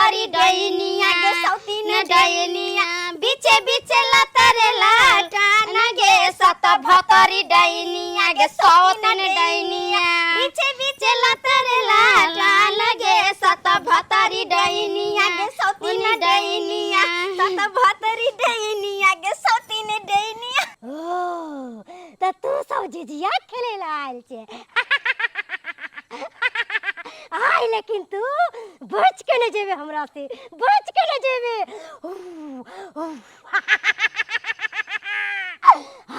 भतरी डैनिया गे सौतीन डैनिया बीचे बीचे लतरे लाटान गे सत भतरी डैनिया गे सौतीन डैनिया बीचे बीचे लतरे लाटान गे सत भतरी डैनिया गे सौतीन डैनिया सत भतरी डैनिया गे सौतीन डैनिया। ओ तऽ तू सब झिझिया खेले ला आयल छे। आय, लेकिन तू बच के नहीं जेबे, हमरा से बच के नहीं जेबे।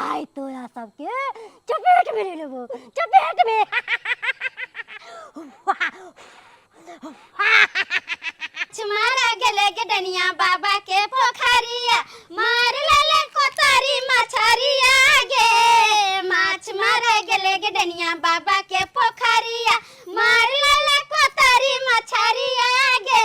आय तोरा सबके चपेट में ले लेबो, चपेट में। मारा गेले गे डनिया बाबा के पोखरिया, मार लेले कोतारी मछरिया गे। माछ मारे गेले गे डनिया बाबा के पोखरिया, मार लेले कोतारी मछरिया गे।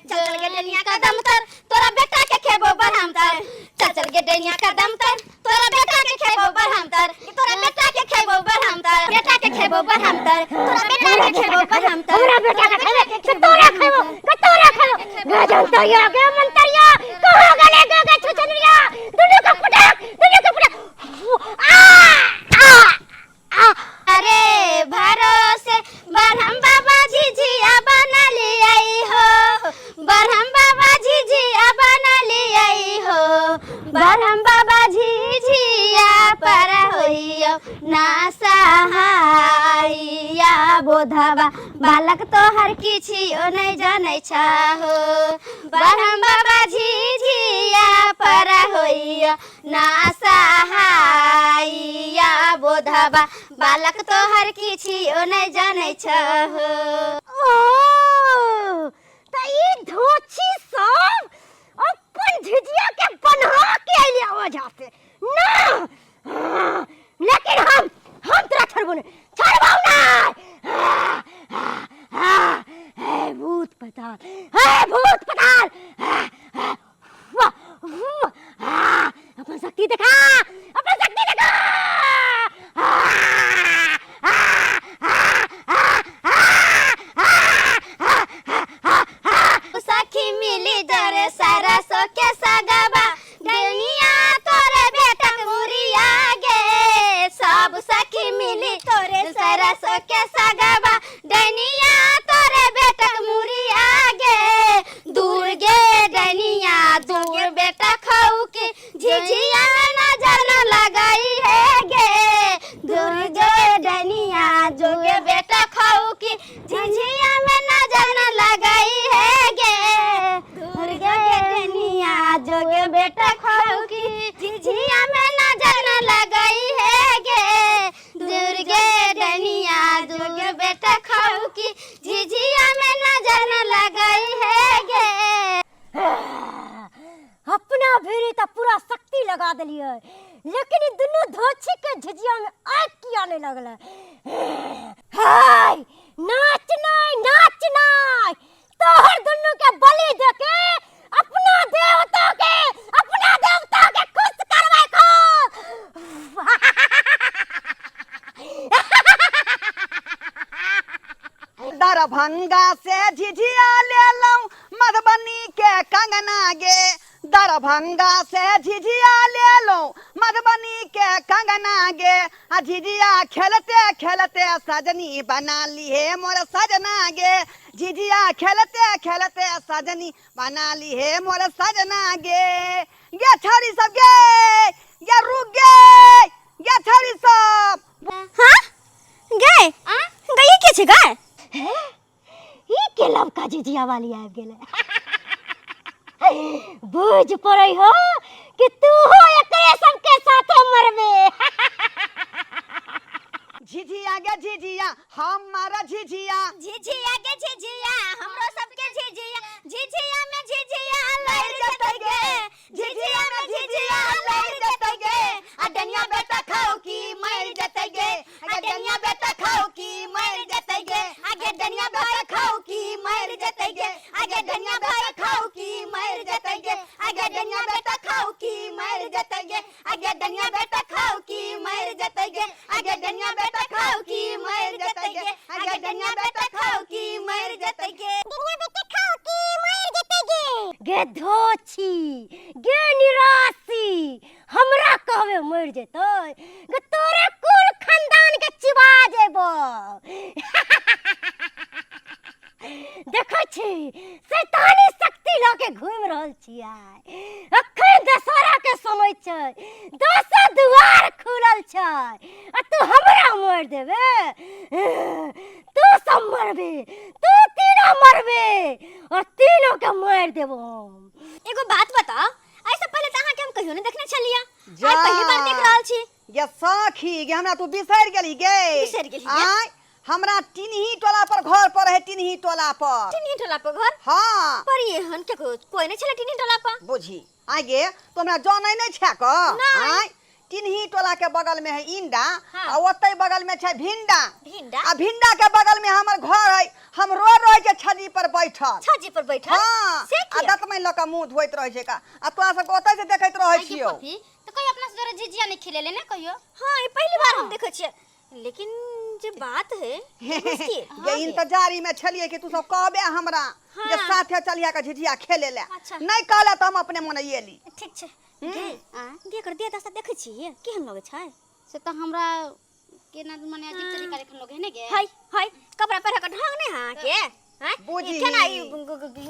चल चल गे डनिया कदम तर, तोरा बेटा के खेबो बरहम तर। चल चल गे डनिया कदम तर, तोरा बेटा के खेबो बरहम तर। तोरा बेटा के खेबो बरहम तर, बेटा के खेबो बरहम तर, तोरा बेटा के खेबो बरहम तर। हमरा बेटा के खेबे से तोरा खेबो के तोरा खेबो। गे जनतरिया, गे मंतरिया, कहाँ गेले गे गे छुछुनरिया? दुनू के पुटक, दुनू के पुटक। आ आ आ। अरे भरोसे बरहम बाबा झिझिया बना लियाई हो, बरहम बाबा झिझिया बना लियाई हो। बरहम बाबा झिझिया पर होइयो ना सहाइया, बोधवा बालक तोहर किछियो नहीं जानै छहो। बरहम बाबा झिझिया पर होइयो ना सहाइया, बोधवा बालक तोहर किछियो नहीं जानै छहो। ओ त ई धोछी सब अपन झिझिया के बन्हा के अइले ओझा से ना, लेकिन हम तोरा छोड़बो नहीं, छोड़बो नहीं। हे भूत पताल, हे भूत पताल, वाह वाह, अपन शक्ति दिखा, अपन शक्ति दिखा। सखी मिली जरे सरसों के सगवा, डनिया तोरे बेटा मुरिया गे। सब सखी मिली तोरे सरसों के सगवा, डनिया तोरे बेटा मुरिया गे। दूर गे डनिया दूर बेटा खाऊ की झिझिया नजर न लगाई है गे। दूर गे डनिया दूर बेटा खाऊ की झिझिया में नजर न लगाई है गे। दूर गे डनिया जोगे बेटा खाऊ की झिझिया में नजर न लगाई है गे। दूर गे डनिया दूर बेटा खाऊ की झिझिया में नजर न लगाई है गे। अपना भीड़ी तऽ पूरा शक्ति लगा देलियै, लेकिन ई दुनू धोछी के झिझिया में आगि किया नहीं लगलै? हाय, नाच नहीं, नाच नहीं, तोहर दुनू के बलि दे के अपना देवता के, अपना देवता के खुश करबै खो। दरभंगा से झिझिया लेलहुँ मधुबनी के कंगना गे। दरभंगा से झिझिया लेलहुँ मधुबनी के कंगना गे। आ झिझिया खेलते खेलते सजनी बना लिहे मोर सजना गे। झिझिया खेलते खेलते सजनी बना लिहे मोर सजना गे। गे छाड़ी सब गे, गे रुक गे, गे छाड़ी सब। हाँ गए गई के छै गए? ई के लवका झिझिया वाली आबि गेलै। बुझ पड़ै हो कि तू हो एकरे सबके साथे मरबे। झिझिया गे झिझिया हमारा झिझिया, झिझिया गे झिझिया हमरो सबके झिझिया, झिझिया में झिझिया लड़ जतै गे, झिझिया में झिझिया लड़ जतै गे। आ डनिया बेटा खाओ की मर जतै गे, आ डनिया बेटा खाओ की मर जतै गे, आगे डनिया बेटा खाओ की मर जतै गे, आगे डनिया बेटा खाओ की मर जतै गे, आगे डनिया बेटा खाओ की मर जतै गे, आगे डनिया बेटा खाओ की मर जतै गे, आगे डनिया बेटा खाओ की मर जतै गे, आगे डनिया बेटा खाओ की मर जतै गे। डनिया बेटा खाओ की मर गे धोछी गे निराशी हमरा कहबे मरि जेतै गे तोरे कुल खानदान के चिबा जेबो। देखै छी शैतानी शक्ति लऽ के घूमि रहल छी आइ। अखन दशहरा के समय छै, दोसर दुआर खुलल छै आ तू हमरा मारि देबे? तू सब मरबे, तू तीनों मरबे और तीनों के मारि देबो हम। एगो बात बताओ, एहि से पहिले तऽ अहाँके हम कहियो नहि देखने छलियै, आइ पहिली बार देख रहल छी। गे सखी गे, हमरा तू बिसरि गेली गे? बिसरि गेली गे। आँय, हमरा टिनही टोला पर घर पर है, टिनही टोला पर। टिनही टोला पर घर? हाँ। पर एहन के कोई नहीं छले टिनही टोला पर। बुझी आइ गे, तो हमरा जानै नहि छै क? नहि। आँय, टिनही टोला के बगल में है इंडा। हाँ। आ ओतै बगल में छै भिंडा। भिंडा? आ भिंडा के बगल में हमर घर है। हम रोज रहै छै छज्जी पर बैठल। छज्जी पर बैठल? हाँ। से आ किया? दतमनि लऽ कऽ मुंह धोइत रहै छै का, आ तोरा सबके ओतै से देखैत रहै आइ गे छियौ। फफी, तऽ कहियो अपना से जोरे झिझिया नहि खेलेले ने कहियो? हाँ, ई पहिली बार हम देखै छियै, लेकिन जे बात है बुझती। गे इंतजारी में छलियै कि तू सब कहबे हमरा जे हाँ। साथे चलिया के झिझिया खेले ले। अच्छा। नहीं कहले तऽ हम अपने मने एली। ठीक छै। गे गे, एकर देह दशा देखै छियै केहन लगै छै? से तऽ हमरा केना मने अजीब तरीका जखन लगे है ने गे। हाय हाय, कपड़ा पहिर के ढंग नै अहाँ के हैं? बुझी। ई केना ई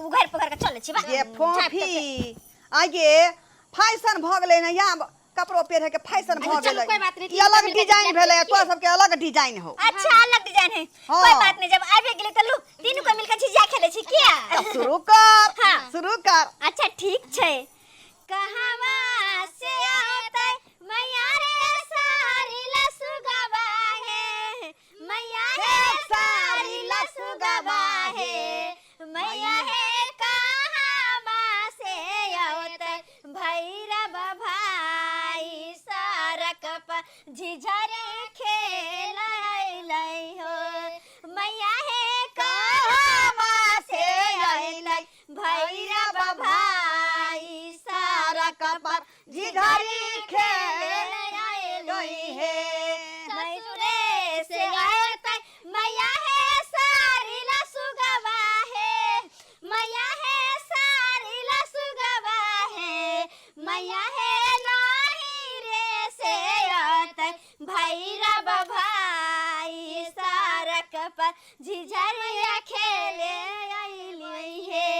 उघारि पघारि के चलै छी बा? गे फोफी, आगे फैशन भऽ गेलै ने, या कपड़ो पहिरे के फैशन भऽ अच्छा, चलू, गेलै। कोई बात नहीं, ई अलग तीन सौ डिजाइन मिलके भेलै, झिझिया तोरा सबके अलग डिजाइन हो। अच्छा, अलग डिजाइन है। हाँ। कोई बात नहीं, जब आबि गेलै तऽ लू तीनू के मिलके झिझिया खेलै छी किया? तऽ शुरू कर। हाँ। शुरू कर। अच्छा ठीक छै। कहवा से औतै मैया रे सारी लसुगवा हे, मैया हे सारी लसुगवा हे, मैया हे कहवा से औतै भैरव भाई सारक पर झिझरी खेल अइलै हो, मैया हे कहवा से अइलै भैरव भाई सारक पर झिझरी खेल अइलै हे। ससुरे से औतै मैया हे सारी लसुगवा हे, मैया हे सारी लसुगवा हे, मैया हे नाही रे से औतै भैरव भाई सारक पर झिझरिया खेले अइली हे,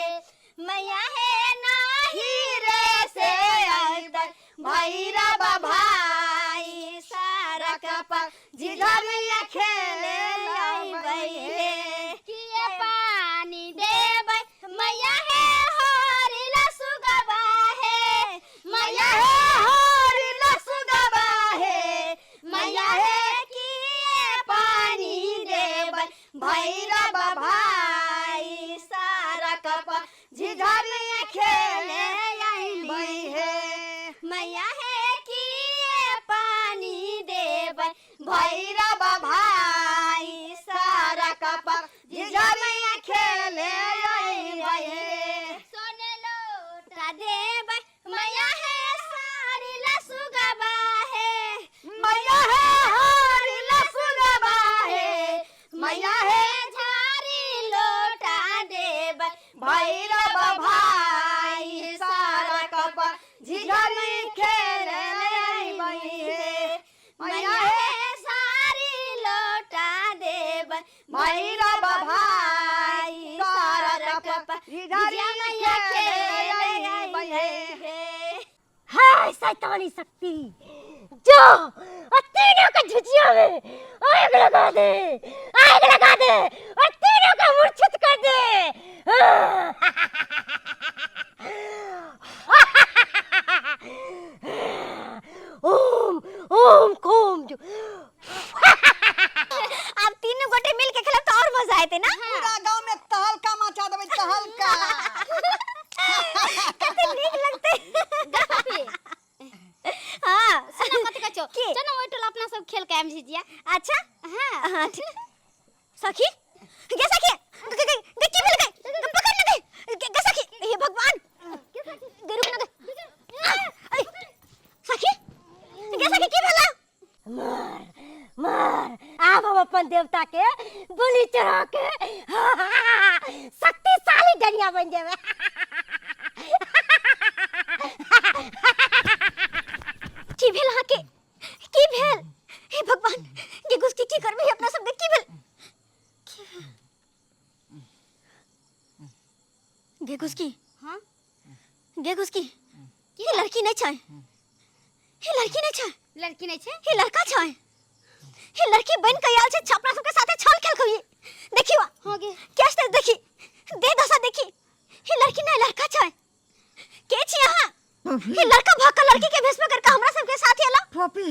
मैया हे नाही रे से औतै भैरव भाई सारक पर झिझरिया खेले अइबै हे। किए पानी देबै मैया हे हरि लसुगवा हे, मैया हे हरि लसुगवा हे, मैया हे किए पानी देबै भैरव भाई सारक पर झिझरिया खेले अइली हे, मैया हे किए पानी देबै भैरव भाई सारक पर झिझरिया खेले अइबै हे। सोने लोटा लोटा देबै मैया हे सारी लसुगवा हे, मैया हे हरि लसुगवा हे, मैया हे झारी लोटा देबै भैरव भाई सारक पर झिझरी खेले अइबै हे, मैया हे सारी लोटा देबै भैरव भाई सारक पर झिझरी मैया खेले खेले अइबै हे। हे। हाय शैतानी शक्ति, जो और तीनों के झिझिया में आग लगा दे, आग लगा दे और तीनों का मूर्छित कर दे। ओम ओम कोम जो। आब तीनू गोटे मिल के खेलब तऽ और मजा एतै ना? पूरा गांव में तहलका मचा देबै, तहलका। कते नीक लगतै। गे फफी। हाँ। सुन कथी कहै छौ? की? चल ना ओहि टोला अपना सब खेल के आएब झिझिया। अच्छा। हाँ। हाँ, ठीक। सखी गे सखी, गे गे गे, की भेल गे? गे पकड़ ना गे गे, गे सखी, हे भगवान, गे रुक ना गे। आ, ऐ, सखी गे सखी, की भेला? मार मार, आब हम अपन देवता के बलि चढ़ा के शक्तिशाली डनिया बन जेबै। की भेल अहाँके? की भेल? हे भगवान, गे घुसकी की करबै अपना सबके? की भेल? की भेल? गे घुसकी, हाँ गे घुसकी, ये लड़की नहीं छै, ये लड़की नहीं छै, लड़की नहीं छै, ये लड़का छै। ये लड़की बन के आयल छै अपना सबके साथे छल खेल के। देखियो हाँ गे कैसे देखी दे दशा देखी, ये लड़की नहीं लड़का छै। के छी अहाँ? ये लड़का भाग के लड़की के भेष में करके हमरा सबके साथ एला। फोपी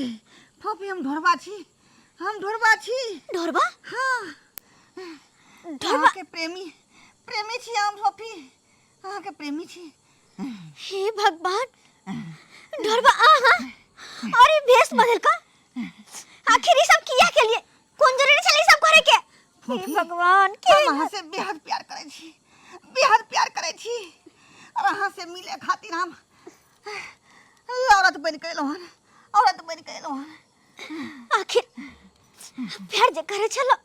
फोपी, हम ढोरबा छी, हम ढोरबा छी। ढोरबा? हाँ ढोरबा के प्रेमी, प्रेमी छी हम फोपी, अहाँ के प्रेमी छी। हे भगवान, ढोरबा अहाँ और ये भेष बदल का आखिर ये सब किया के लिए? कोन जरूरी छले ई सब करे के? हे भगवान, के हम अहाँ से बेहद प्यार करे छी, बेहद प्यार करे छी और अहाँ से मिले खातिर हम औरत बन के एलहुँ हन, औरत बन के एलहुँ हन। आखिर प्यार जे करे छलो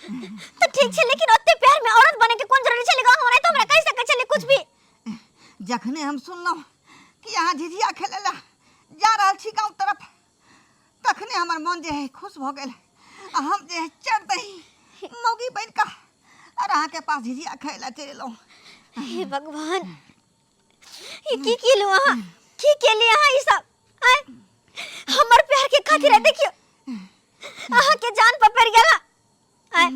तो ठीक छे, लेकिन ओते प्यार में औरत बने के कोन जरूरी छले? गाँव हमरा तो हमरा कहि सकै छले कुछ भी। जखने हम सुनलहुँ कि अहाँ झिझिया खेले ला जा रहल छी गाँव तरफ, तखने हमर मन जे है खुश भऽ गेल आ हम जे है चढ़ दही मौगी बनि कऽ और अहाँ के पास झिझिया खाय ला चलि एलहुँ। हे भगवान, ये की केलहुँ अहाँ? की केली अहाँ ई सब? आँय, हमर प्यार के खातिर है, देखियो अहाँ के जान पर पड़ गेला। आँय,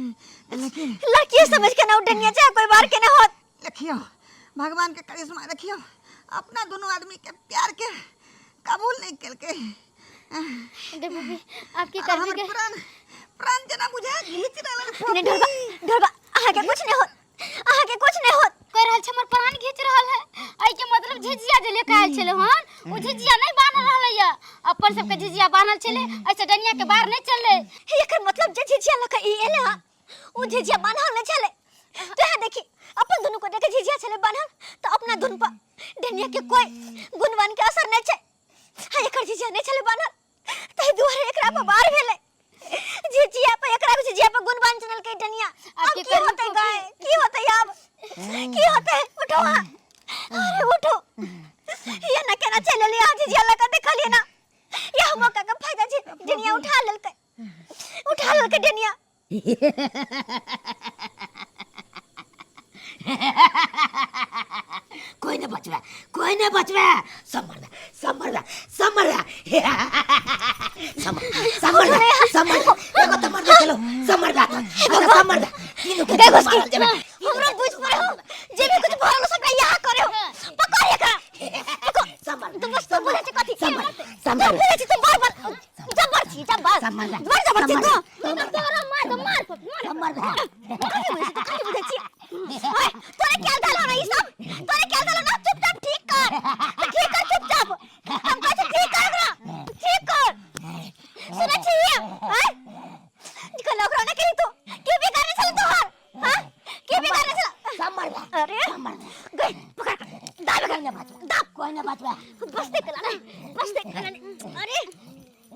लेकिन लड़की समझ के ना उठनिया चाहे कोई बार के ना होत। देखियो भगवान के करिश्मा देखियो, अपना दोनों आदमी के प्यार के कबूल नहीं केलकै। देख बबी, आपकी और करबी हमर के प्राण प्राण जेना बुझाय घीच रहल हन। नहीं ढोरबा, ढोरबा अहाँ के कुछ नहीं होत, अहाँ के कुछ नहीं होत। कह रहल छै हमर प्राण घीच रहल है, एहि के मतलब झिझिया जे लेके आयल छलै हन ओ झिझिया नहीं बान्हल रहलै या, अपन सबके झिझिया बान्हल छलै, एहिसे डनिया के बाहर नहीं चललै। एकर मतलब जे झिझिया लऽ के ई एलै हन ओ झिझिया बान्हल नहीं छलै। तो यहाँ देखी अपन दुनू को देखे झिझिया छलै बान्हल तो अपना दुनू पर डनिया के कोई गुणवान के असर नहीं छै। हाँ, एकर झिझिया नहीं छलै बान्हल ताहि दुआरे एकरा पर बार भेलै। झिझिया पर एकरा झिझिया पर गुणवान चुनलकै डनिया। आब अब की की करबै होतै फोफी? गाय? की होतै आब? की होतै? उठो अहाँ, अरे उठो, ये ना केना चलि एलियै अहाँ झिझिया लऽ कऽ? देखलियै ना यह मौका के फायदा छै, डनिया उठा लेलकै, उठा लेलकै डनिया। कोई नहीं बचवे, कोई नहीं बचवे, सब मर गए, सब मर गए, सब मर गए, सब सब मर गए, सब मर गए, एगो तो मर गए, चलो सब मर गए, अच्छा सब मर गए, तीनों के तीनों मारल जेबे। हमरा बुझ पड़े हो जे भी कुछ भरल सबटा यहाँ करे हो, पकड़ एकरा, पकड़। सब मर तू बस तू बोले छै कथी? सब मर, सब तू मर, बोले छै तू बार बार जबर छी, जबर सब मर गए, बड़ जबर छी तू। तोरा मार दो, मार फोफी, मार। सब मर गए। कथी बोले छै तू? कथी बोले छी? ओए, तोरे क्या दाल हो ई सब? तोरे क्या दाल ना? चुपचाप ठीक कर, ठीक कर चुपचाप, हम कहै छी ठीक कर ओकरा, ठीक कर। सुनै छी? आय निकल ओकरा ना कही तू की भी करने छल तोहर? हां, की भी करने छल? सब मर गए, अरे सब मर गए, गई पकड़ दाब, कोई नहीं बचवे, दाब, कोई नहीं बचवे। बस देख ला नहीं, बस देख ला नहीं। अरे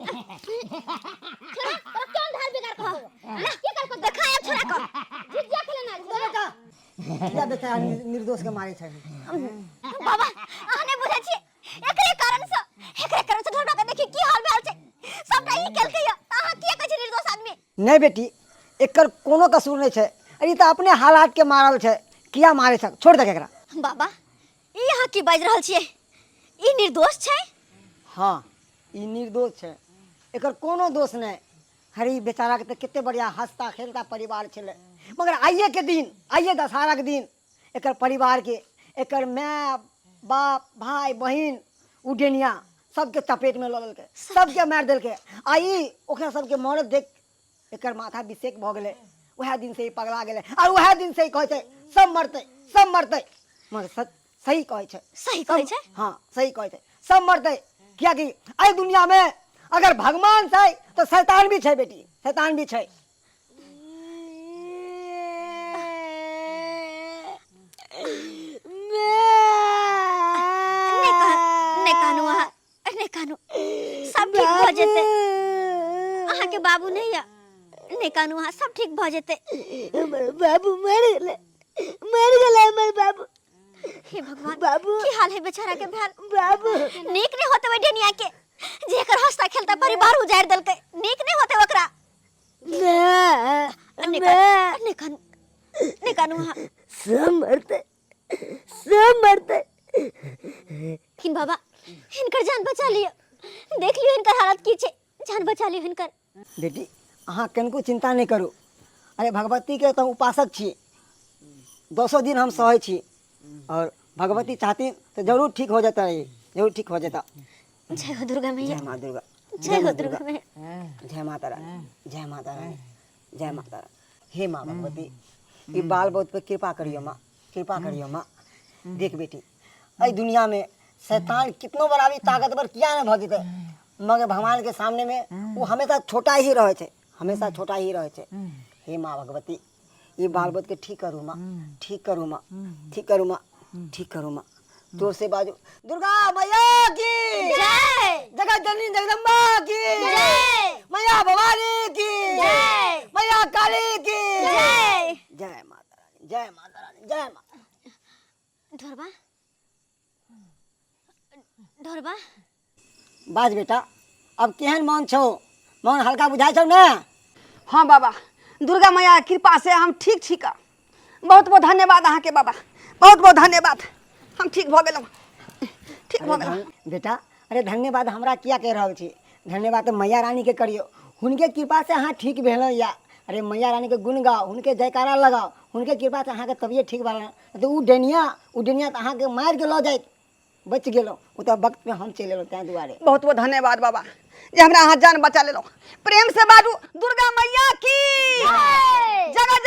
छोरा, तोरा क्यों धार बिगाड़ कर ला की कर को देखा आब छोरा को झिझिया खेले ना बेटा किया बेचारा निर्दोष के मारे छै। बाबा अहाँ नहि बुझै छी, एकरे कारण से, एकरे कारण से ढोरबा के देखी की हाल भेल छै, सबटा ई केलकै या अहाँ किया कहै छी निर्दोष आदमी? नहीं बेटी, एकर कोनो कसूर नहीं छै, अरे तऽ अपने हालात के मारल छै, किया मारे छै, छोड़ दे एकरा। बाबा ई अहाँ की बाजि रहल छियै? ई निर्दोष छै? हाँ ई निर्दोष छै, एकर कोनो दोष नहीं। हरे बेचारा के तऽ कते बढ़िया हंसता खेलता परिवार छलै, मगर आइए के दिन, आइए दशहरा के दिन एकर परिवार के, एकर my बाप भाई बहिन उडेनिया सबके चपेट में लऽ लेलकै, सबके मारि देलकै। आ ई ओकरा सबके मरत देख एकर माथा विषेक भऽ गेलै, वएह दिन से ई पगला गेलै और वएह दिन से ई कहै छै सब मरतै, सब मरतै। मगर सही कहै छै, सही कहै छै? हाँ सही कहै छै, सब मरतै। कियाकि एहि दुनिया में अगर भगवान छै तो शैतान भी छै बेटी, शैतान भी छै। नहि कह, नहि कानू अहाँ, नहि कानू, सब ठीक भऽ जेतै। अहाँके बाबू नहि यऽ, नहि कानू अहाँ, सब ठीक भऽ जेतै। हमर बाबू मरि गेलै, मरि गेलै हमर बाबू। हे भगवान, बाबू। की हाल है बेचारा के भेल। बाबू। नीक नहीं होते ओहि डेनिया के, जेकर हंसता खेलता परिवार उजाड़ देलकै, नीक नहीं होते ओकरा। माँ, निकान निकान निकानू अहाँ। सब मरते, सब मरते। लेकिन बाबा हिनकर जान बचा लियो, देख लियो हिनकर हालत की छै, जान बचा लियो हिनकर। बेटी अहाँ कनिको चिंता नहीं करू। अरे भगवती के तो उपासक छी, 10 दिन हम सहै छी और भगवती चाहती तो जरूर ठीक हो जाता है, जरूर ठीक हो जाता। जय हो दुर्गा मैया। जय माँ दुर्गा। जय हो दुर्गा मैया। जय माता रानी, जय माता रानी, जय माता रानी। हे माँ भगवती, ई बाल बोध पे कृपा करियो माँ, कृपा करियो माँ। देख बेटी, एहि दुनिया में शैतान कितनो बड़ा भी ताकतवर किया ने भऽ जेतै, मगर भगवान के सामने में वो हमेशा छोटा ही रहै छै, हमेशा छोटा ही रहै छै। हे माँ भगवती, ई बाल बोध के ठीक करू माँ, ठीक करू माँ, ठीक करू माँ, ठीक करू माँ। जोर से बाजू दुर्गा मैया की जय, जगत जननी जगदम्बा की जय, मैया भवानी की जय, मैया काली की जय। जय माता रानी, जय माता रानी, जय माता। ढोरबा, ढोरबा। बाज बेटा, अब केहन मन छौ? मन हल्का बुझाइ छौ ने? हाँ बाबा, दुर्गा मैया के कृपा से हम ठीक छी का। बहुत बहुत धन्यवाद अहाँके बाबा, बहुत बहुत धन्यवाद। हम ठीक भऽ गेलहुँ, ठीक भऽ गेलहुँ। बेटा, अरे धन्यवाद हमरा किया कहि रहल छी? धन्यवाद तऽ मैया रानी के करियौ, हुनके कृपा से अहाँ ठीक भेलहुँ या। अरे मैया रानी के गुण गाओ, हुनके जयकारा लगाओ, हुनके कृपा से अहाँके तबियत ठीक भेल। तऽ उ डेनिया तऽ अहाँके मारि के लऽ जाइत, बचि गेलहुँ, ओ तऽ वक्त में हम चलि एलहुँ ताहि दुआरे। बहुत बहुत धन्यवाद बाबा जे हमरा अहाँ जान बचा लेलहुँ। प्रेम से बाजू दुर्गा मैया की जगत